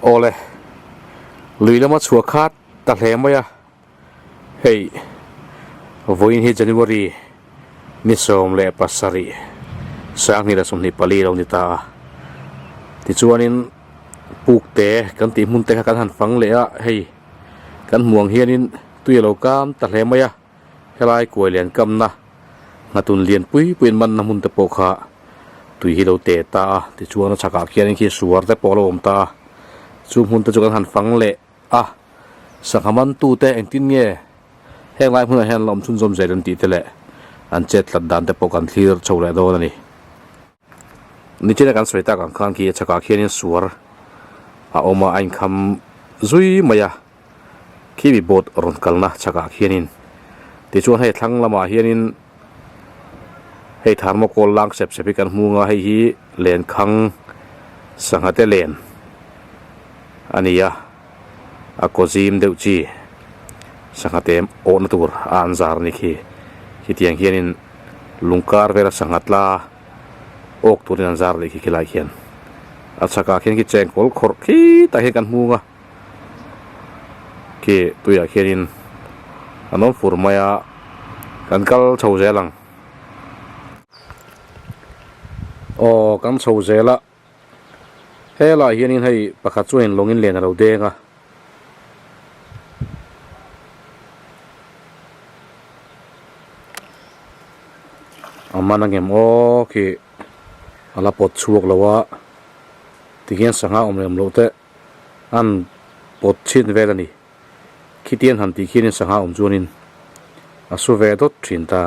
Awle, lui lama chhuah khat ta hle mai a, hei vawiin hi January ni 17 2024 lo ni ta a, tichuanin puk te kan tih hmun te kha kan han fang leh a, hei kan hmuh ang hianin tui a lo kam ta hle mai a. Helai kuai lian kamna nghatun lian pui pui an manna hmun te pawh kha tui hi lo te ta a, tichuan a chhakah khianin khi suar te pawh a lo awm ta a, chu hmun te chu kan han fang leh a, sangha mantute engtin nge heng lai hmunah hian an la awm chhunzawm zel an tih te leh an chet tlat dan te pawh kan thlir chho leh dawn a ni. Nichina kan sawi tak ang khan khi a chhakah khianin suar a awm a, a inkham zui mai a. Khi mi boat rawn kalna chhakah khianin tichuan hei thlang lamah hianin hei thermocol lang sep sep hi kan hmu ang a hei hi lenkhang sangha te len a ni a a kaw zim deuh chi sangha te awhna tur a an zar a ni khi khitiang hianin lung kar vela sangha tla awk turin an zar leh khi khilai khian a chhakah khian khi chengkawl khawrh khi tah hian kan hmu ang a. Khi tuiah khianin an awm fur mai a kan kal chho zel ang. Aw kan chho zel a helaiah hianin hei pakhat chuanin lawngin len a lo deng a. A man angem aw khi a la pawt chhuak lo a tikhian sangha awm lem loh te. an pawt chhin vel a ni. Khitian han tih khianin sangha awm chuanin a su ve dawt thin ta.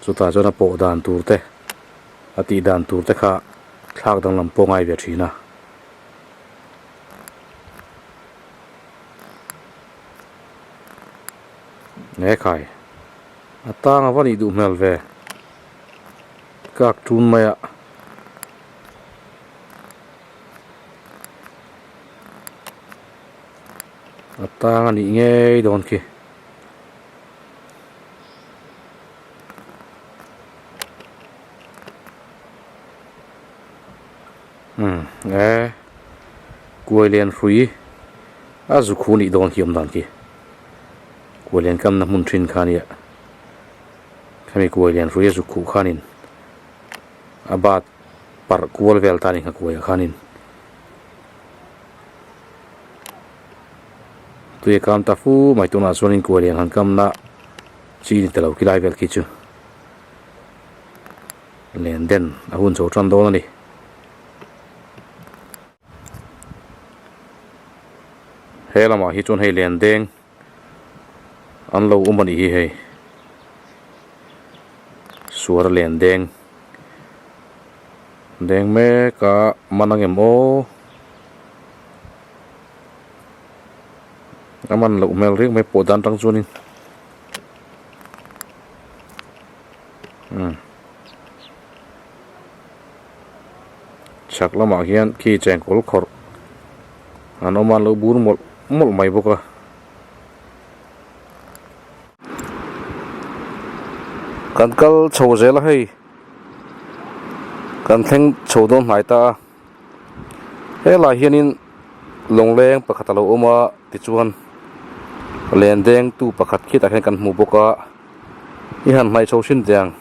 Chutah chuan a pawh dan tur te, a tih dan tur te kha thlak danglam pawh ngai ve thin a. He khai a tang a va nih duh hmel ve kak tun mai a. A tang a nih ngei dawn khi. Umm e kuai lian hrui a zu khu nih dawn khi awm dan khi. Kuai lian kamna hmun thin kha nia. Khami kuai lian hrui a zu khuh khanin a bat parh kual vel ta a ni nghakuaiah khanin tui a kam ta fu mai tunah chuanin kuai lian han kamna chi ni ta lo khi lai vel khi chu len den a hun chho tan dawn a ni. He lamah hi chuan hei len deng an lo awm a nih hi hei suar a len deng deng mek a man ang em aw a man loh hmel riak mai pawh dan tang chuanin umm chhak lamah hian khi chengkawl khawrh an awm a an lo bur mawlh mawlh mai bawk a. Kan kal chho zel a hei kan thleng chho dawn hnai ta a helai hianin lawngleng pakhat a lo awm a tichuan len deng tu pakhat khitah hian kan hmu bawk a i han hnaih chho thin teh ang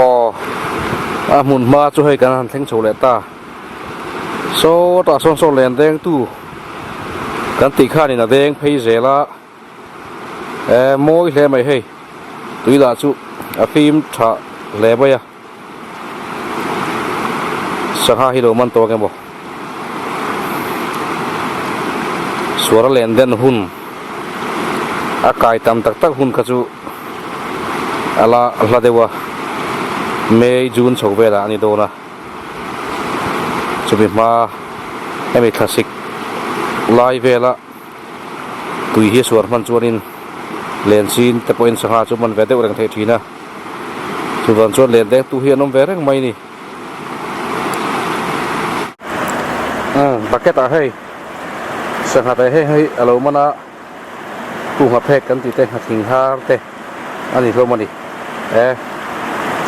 aw a hmun hma chu hei kan han thleng chho leh ta sawtah sawn saw len deng tu kan tih khanin a deng phei zel a eh mawi hle mai hei tui lah chu a fim tha hle mai a sangha hi lo man tawk emaw suar a len den hun a kai tam tak tak hun kha chu a la hla deuh a May June chho velah a ni dawn a chumi hma hemi thlasik lai vela tui hi suar hman chuanin len chin te pawhin sangha chu man ve deuh reng theih thin a. Chuvang chuan len deng tu hi an awm ve reng mai ni. Umm bucket ah hei sangha te hei hei a lo man a kungha phek kan tih te nghathing har te a ni hlawm a ni e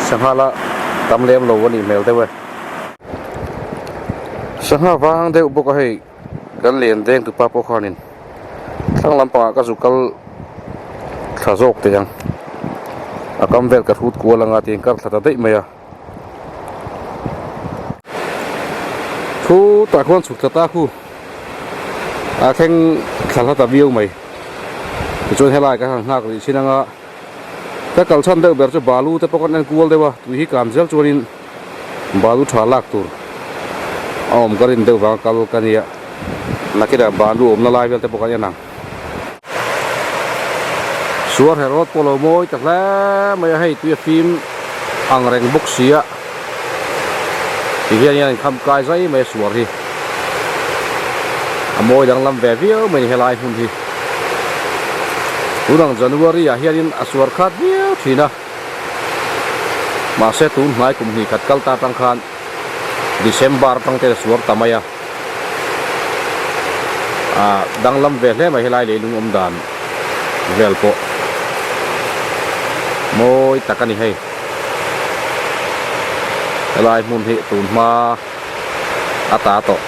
sangha la tam lem lo a nih hmel deuh e. Sangha vang deuh bawk a hei kan len deng tupa pawh khanin thlang lampangah ka zu kal thla zawk teh ang a kam vel ka hrut kual anga tiin kar thla ta daih mai a. Thu tah khuan chhuk thla ta khu a thleng thla hla ta viau mai tichuan helai ka han nghak rih chin anga ka kal chhan deuh ber chu balu te pawh kan en kual deuh a tui hi kan zel chuanin balu tha lak tur a awm ka rin deuh vang a kal ka nia nakinah balu awmna lai vel te pawh kan en ang. Suar herawt pawh lo mawi ta hle mai a, hei tui a fim ang reng bawk si a, ti hian hian kham kai zai mai a suar hi a mawi danglam ve viau mai a ni helai hmun hi tunang January ah hianin a suar khat viau thin a mahse tun hnai kum hnih khat kal ta atang khan December atang te a suar ta mai a. Ah danglam ve hle mai helai leilung awm dan vel pawh mawi tak a ni hei helai hmun hi tun hma a ta tawh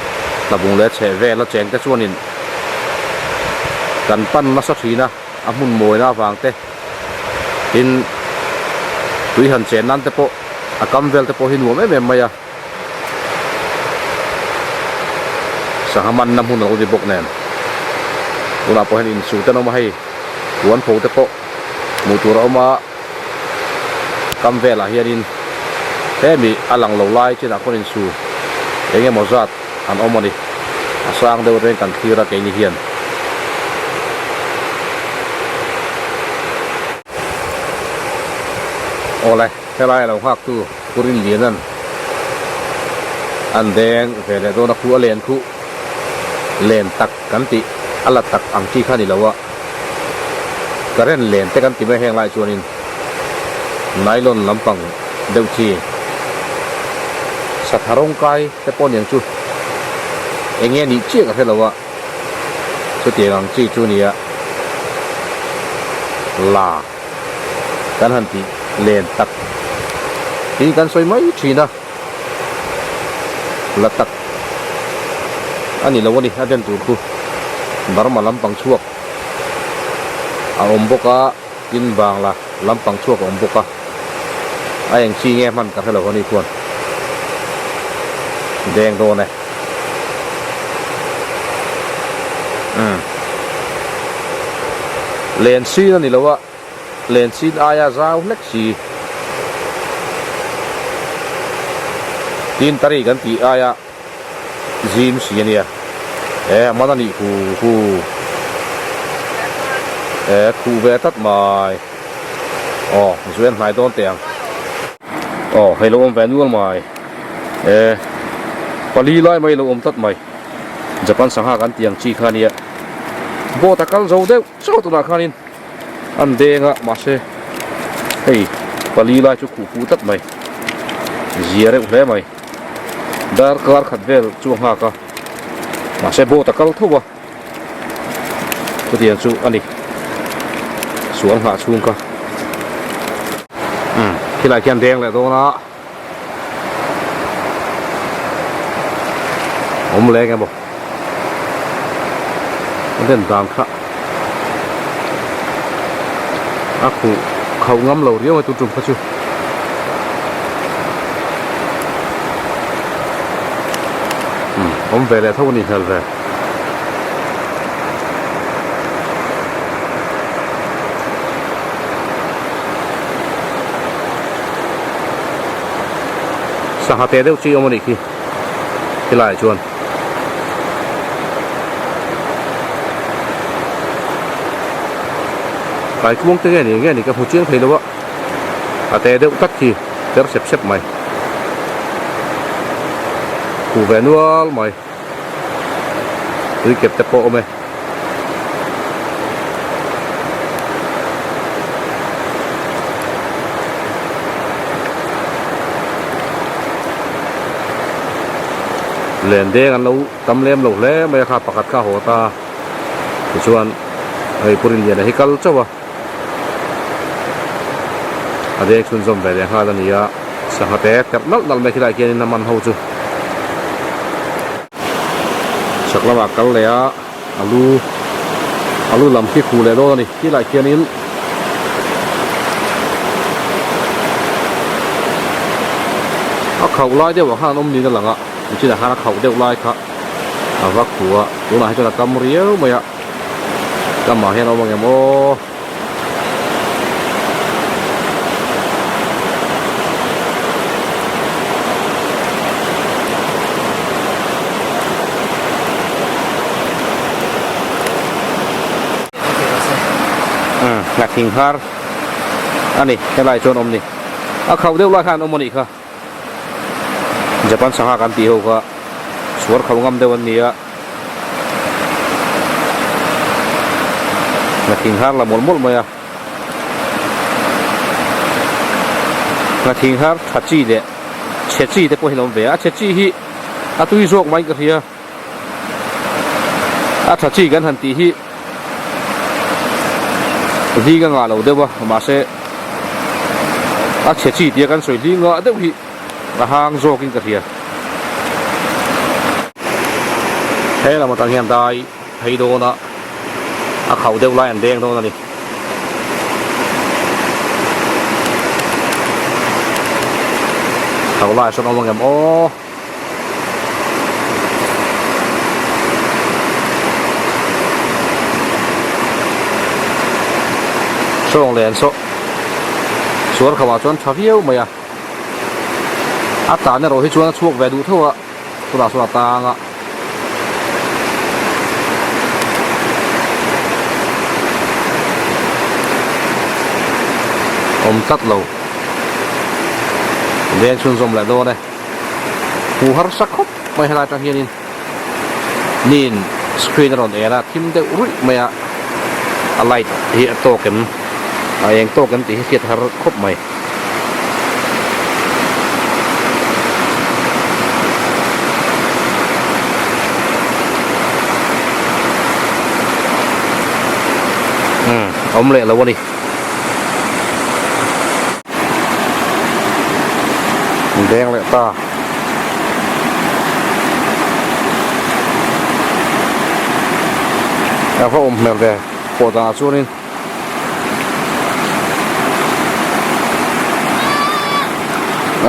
tlabung leh chheh vel a cheng te chuanin kan pan nasa thin a a hmun mawina avang te tin tui han chen nan te pawh a kam vel te pawh hi nuam em em mai a. Sangha manna hmun a lo ni bawk nen tunah pawh hian insuh te an awm a hei puan pho te pawh hmuh tur a awm a kam velah hianin hemi a lang lo lai chinah khawn insu eng emaw zat an awm a ni a sang deuh reng kan thlir a keini hian. Awle helai a lo nghak tu Purin Lianan an deng ve leh dawn a khu a len khuh len tak kan tih a la tak ang chi kha ni lo a current len te kan ti mai heng lai chuanin nylon lampang deuh chi satha rawng kai te pawh aniang chu eng nge nih chiah ka hre lo a chutiang ang chi chu nia la. Kan han tih len tak hi kan sawi mai thin a, la tak a ni lo a ni a den tur chu Burma lampang chhuak a awm bawk a, tin Bangla lampang chhuak a awm bawk a, a eng chi nge hman ka hre lo a ni chuan deng dawn e. Umm len sin a ni lo a len sin aia zau hlek si tin tari kan tih aia zim si a nia e a man a nih hu hu e khuh ve tlat mai aw zuen hnai dawn teh ang. Aw hei lo awm ve nual mai e pali lai mai lo awm tlat mai Japan sangha kan tih ang chi kha ania boat a kal zo deuh chauh tunah khanin an deng a mahse hei pali lai chu khuh fuh tlat mai zia reuh hle mai darkar khat vel chu a nghak a mahse boat a kal tho a. Chutiang chu a ni. Sual nghah chhung kha. Umm khilai khian deng leh dawn a. Awm leng emaw. A den dan kha. A khuh khauh ngam lo riau mai tun tum kha chu. Umm awm ve leh tho a ni hmel ve. Sangha teh deuh chi awm a nih khi helaiah chuan kaikuang te nge ni nge ni ka hmu chiang thei lo a a teh deuh tak khi ter sep sep mai khuh ve nual mai. Tui kep te pawh a awm e. Len deng an lo tam lem lo hle mai a kha pakhat kha a haw ta tichuan hei Pu Rinliana hi kal chauh a a deng chhunzawm ve leh nghal a ni a sangha te terh nalh nalh mai khilaiah khianin a man ho chu. Chhak lamah kal leh a, a lu a lu lam khi khuh leh dawn a ni. Tilai khianin a khauh lai deuh ah khan an awm niin a lang a, nichinah khan a khauh deuh lai kha a va khuh a, tunah hi chuan a kam riau mai a, kamah hian a awm ang em aw. Nghathing har a ni helai chuan awm ni a khauh deuh lai khan an awm a nih kha Japan sangha kan tih ho kha suar khauh ngam deuh an ni a. Nghathing har la mawlh mawlh mai a, nghathing har tha chi leh chhe chi te pawh hi an awm ve a, a chhe chi hi a tui zawk mai ka hria, a tha chi kan han tih hi hling a ngah lo deuh a mahse a chhe chi tia kan sawi hling ngah deuh hi. A hang zawkin ka hria. He lam atang hian dai phei dawn a, a khauh deuh lai an deng dawn a ni. Khauh lai sawn awm ang em aw. Sawng len saw suar khauh ah chuan tha viau mai a. A tan erawh hi chuan a chhuak ve duh tho a, tunah chuan a tang a. Awm tlat lo. Veng chhunzawm leh dawn e. Hmu harsa khawp mai helai atang hianin nin screen a rawn en a, thim deuh ruih mai a, a light hi a tawk em, a eng tawk em tih hi hriat har khawp mai. Umm awm leh lo a ni. Deng leh ta. A va awm hmel ve pawh danah chuanin.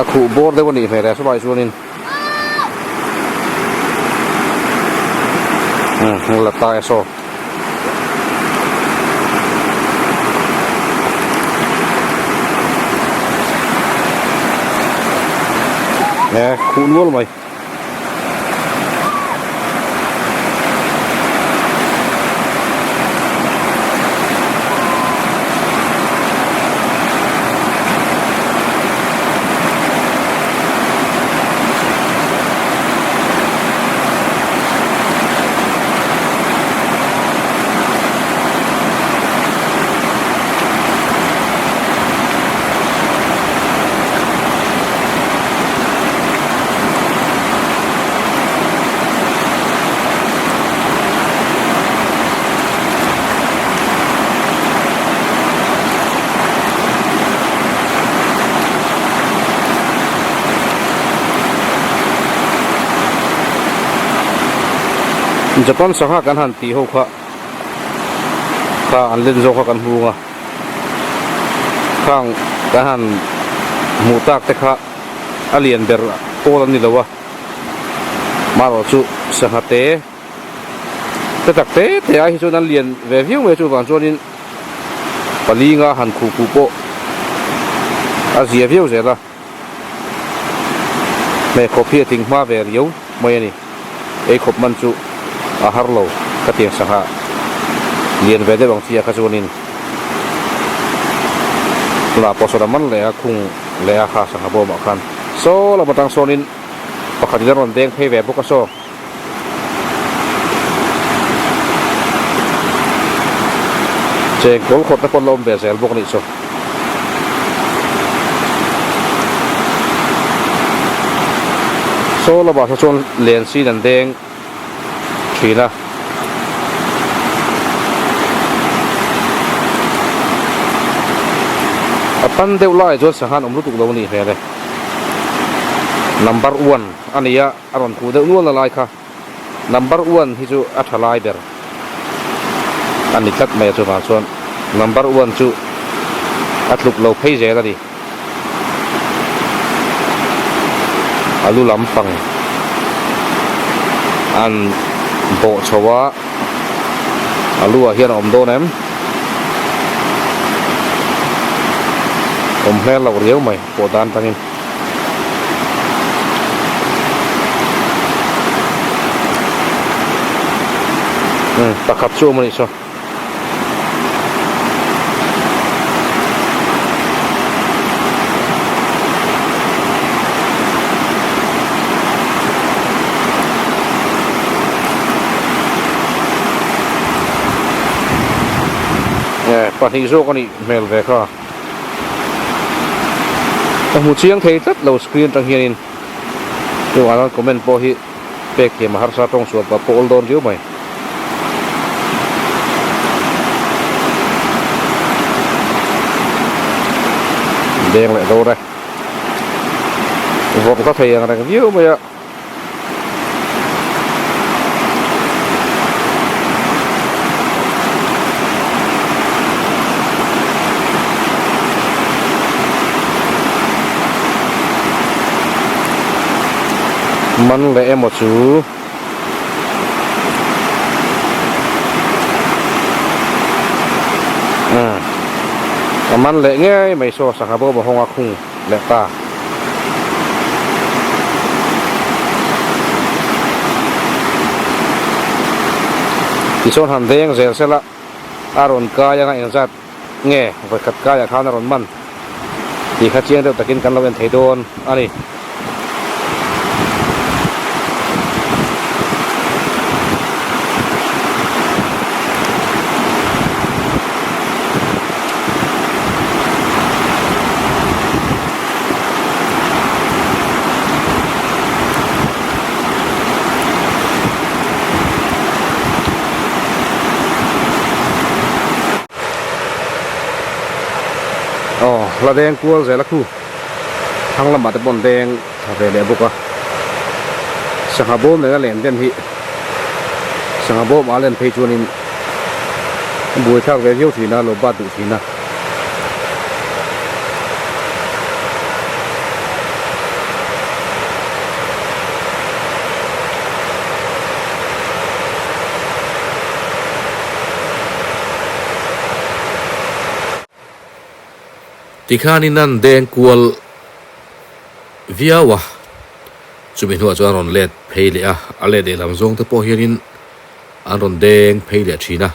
A khuh bawr deuh a nih hmel e chulai chuanin umm la ta e saw. E khuh nual mai. Japan sangha kan han tih ho kha kha an len zawk kha kan hmung a khang kan han hmuh tak te kha a lian ber pawl an ni lo a marawh chu sangha te te tak te te ai hi chuan an lian ve viau mai chuvang chuanin pali nga han khuh khuh pawh a zia viau zel a hmeikhawp hi a tling hma ve riau mai a ni ei khawp man chu a har lo ka tiang sangha lian ve deuh ang chi ah kha chuanin tunah pawh sawn a man leh a khung leh a kha sangha bawmah khan saw lam atang sawnin pakhatin a rawn deng phei ve bawk a saw. Cheng kawl khawt te pawh an la awm ve zel bawk a nih chu. Saw lamah saw chuan len sin an deng thin a. A pan deuh laiah chuan sangha an awm lutuk lo a nih hmel e. Number one a ni a. A rawn khuh deuh nual na lai kha. Number one hi chu a tha lai ber a ni tlat mai a chuvang chuan number one chu a tluk lo phei zel a ni. A lu lampang an bawh chho a, a lu ah hian a awm dawn em? Awm hmel loh riau mai pawh dan tangin. Umm pakhat chu awm a nih saw. Pahnih zawk a nih hmel ve kha. Ka hmu chiang thei tlat lo screen atang hianin chuvang chuan comment pawh hi pek thiam a harsa tawng sual pah pawh awl dawn riau mai. Deng leh dawn e. Vawrh ka thei ang reng viau mai a. Man leh emaw chu umm a man leh ngei mai saw sangha bawm a hawng a khung leh ta. Tichuan han deng zel sela a rawn kai anga engzat nge vawikhat kaiah khan a rawn man tih kha chiang deuh takin kan lo en thei dawn a ni. Aw la deng kual zel a khu thlang lamah te pawh an deng tha ve leh bawk a sangha bawm nena len den hi sangha bawm ah len phei chuanin a buai thlak ve viau thin a lo bat duh thin a. Tikhanin an deng kual viau a, chumi hnuah chuan a rawn let phei leh a, a let lehlam zawng te pawh hianin an rawn deng phei leh thin a.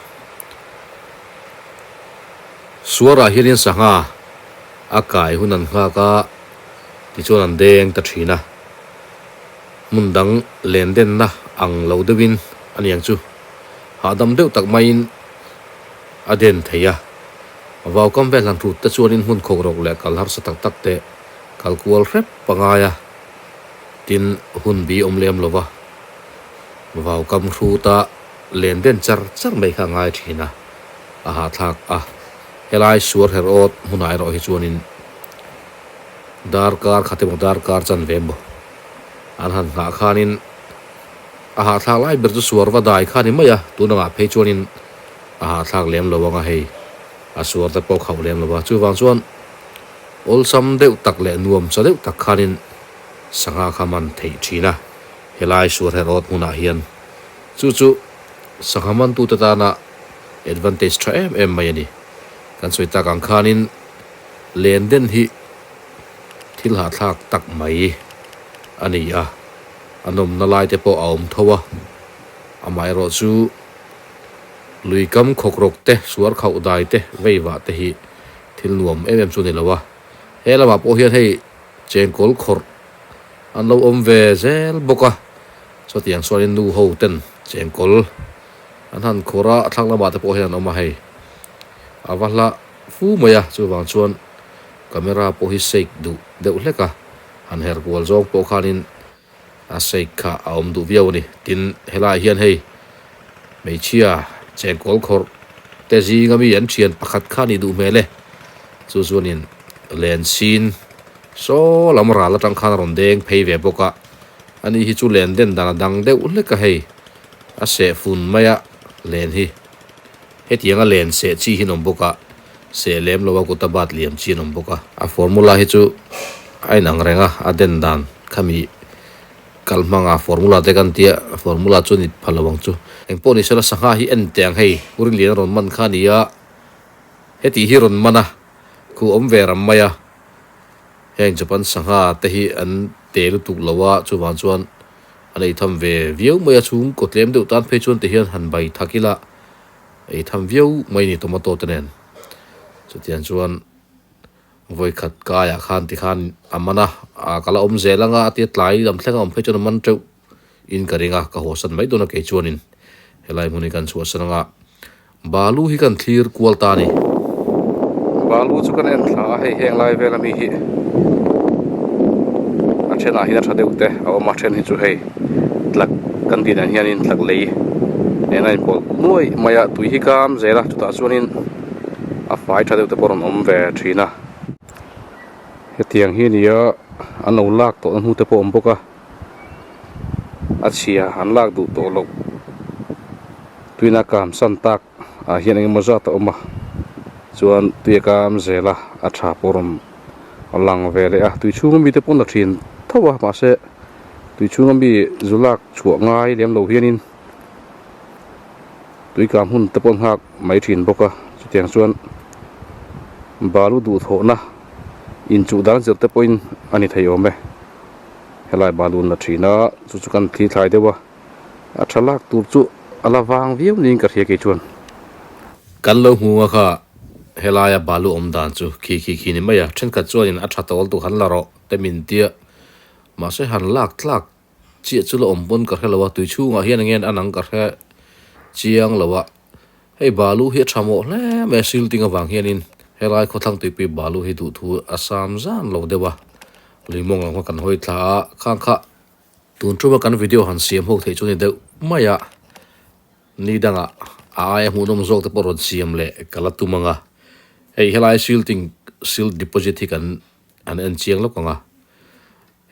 Suarah hianin sangha a kai hun an nghak a, tichuan an deng ta thin a. Hmun dang len denna ang lo deuhin a niang chu hahdam deuh tak maiin a den thei a. Vaukam vel han hrut te chuanin hmun khawk rawk leh kal harsa tak tak te kal kual hrep a ngai a, tin hun bi awm lem lo va, vaukam hruta len den char char mai kha a ngai thin a, a hahthlak a. Helai suar her awt hmunah erawh hi chuanin darkar khat emaw darkar chanve emaw an han nghah khanin a hahthlak lai ber chu suar va dai kha a ni mai a, tun angah phei chuanin a hahthlak lem lo anga hei a suar te pawh khauh lem lo va, chuvang chuan awlsam deuh tak leh nuam cha deuh tak khanin sangha kha man theih thin a, helai suar her awt hmunah hian chu chu sangha mantute tana advantage tha em em mai a ni. Kan sawi tak ang khanin len den hi thil hahthlak tak mai a ni a, a nawmna lai te pawh a awm tho a, amaherawh chu Lui kam khawk rawk te, suar khauh dai te, vei vah te hi thil nuam em em chu a ni lo a. He lamah pawh hian hei chengkawl khawrh an lo awm ve zel bawk a, chutiang chuanin nu ho ten chengkawl an han khawrh a, a thlang lamah te pawh hian an awm a hei. A va hla fu mai a, chuvang chuan camera pawh hi shake duh deuh hlek a, han her kual zawng pawh khanin A shake kha a awm duh viau a ni. Tin, helaiah hian hei hmeichhia chengkawl khawrh te zinga mi an thian pakhat kha a nih duh hmel e. Chu chuanin len sin saw lam ral atang khan a rawn deng phei ve bawk a. Ani hi chu len den dan a dang deuh hlek a hei. A seh fun mai a len hi hetianga len seh chi hi an awm bawk a, seh lem lo a kuta bat liam chi an awm bawk a. A formula hi chu a inang reng a, a den dan khami kal hmanga formula te kan tia formula chu a ni pha lo ang chu. Engpawh ni sela sangha hi en teh ang hei, Urinlian a rawn man kha a ni a, heti hi rawn man a, khu awm ve ram mai a, heng Japan sangha te hi an te lutuk lo a, chuvang chuan An ei tham ve viau mai a, chhung kaw tlem deuh tan phei chuan tihian han bai thak ila ei tham viau mai ni tomato te nen. Chutiang chuan vawikhat kaiah khan tikhan a man a, a ka la awm zel anga a tia tlai lam thleng a awm phei chuan a man teuh in ka ring a, ka haw san mai dawn a kei chuanin helai hmun hi kan chhuahsan anga. Balu hi kan thlir kual ta a ni. Balu chu kan en thla a, hei heng lai vel ami hi a thenah hian a tha deuh te a awm a, then hi chu hei tlak kan tih dan hianin tlak lei nen a inpawlh nuai mai a, tui hi kam zel a chutah chuanin a fai tha deuh te pawh a rawn awm ve thin a. Hetiang hi a ni a, an lo lak tawhna hnu te pawh a awm bawk a. A chhia an lak duh tawh loh tuina kam san tak ah hian engemaw zat a awm a chuan tui a kam zel a a tha pawh rawn lang ve leh a tui chhunga mite pawh an la thin tho a mahse tui chhunga mi zu lak chhuah ngai lem lo hianin tui kam hun te pawh an nghak mai thin bawk a chutiang chuan balu duhthawhna inchuh dan zir te pawhin a ni thei awm e. Helai balun la thin a, chu chu kan thli thlai deuh a, a tha lak tur chu a la vang viau niin ka hria kei chuan. Kan lo hmu a kha helaia balu awm dan chu khi khi khi ni mai a, thenkhat chuanin a tha tawl tur han la rawh te min tia, mahse han lak tlak chiah chu la awm pawn ka hre lo a, tui chhungah hian eng nge an ang ka hre chiang lo a. Hei balu hi a tha mawh hle mai a silting avang hianin helai khawthlang tuipui balu hi duhthu a sam zan lo deuh a, luimawng ang kha kan hawi thla a, khang kha tun tuma kan video han siam ho theih chu ni deuh mai a, ni dangah a aia hmuhnawm zawk te pawh rawn siam leh ka la tum ang a, hei helai silting silt deposit hi kan han en chiang lawk ang a,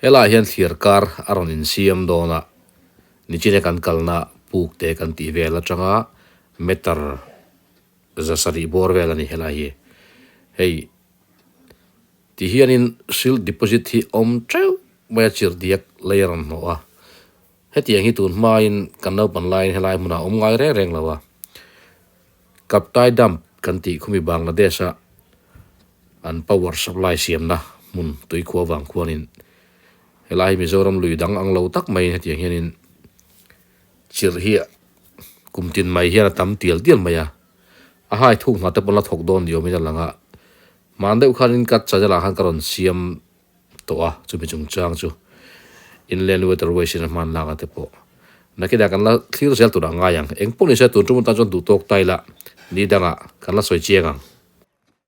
helaiah hian thliar kar a rawn insiam dawn a. Nichina kan kalna puk te kan tih vel atanga meter za sarih bawr vel a ni helai hi. Hei ti hianin silt deposit hi awm teuh mai a chirhdiak lei a rawn hnawh a. Hetiang hi tun hmain kan naupan laiin helai hmunah a awm ngai reng reng lo a. Kaptai Dump kan tih khumi Bangladesh-a an power supply siamna hmun tuikhua vang khuanin Helai hi Mizoram lui dang ang lo tak mai hetiang hianin chirh hi kum tin mai hian a tam tial tial mai a, a hai thuk hna te pawn la thawk dawn ni awmin a lang a, hman deuh khanin ka channel ah khan ka rawn siam tawh a chumi chungchang chu Inland Waterways in a hman lak a te pawh nakinah kan la thlir zel turah a ngai ang, engpawh ni se tun tum atan chuan duhtawk ta ila ni dangah kan la sawi chiang ang.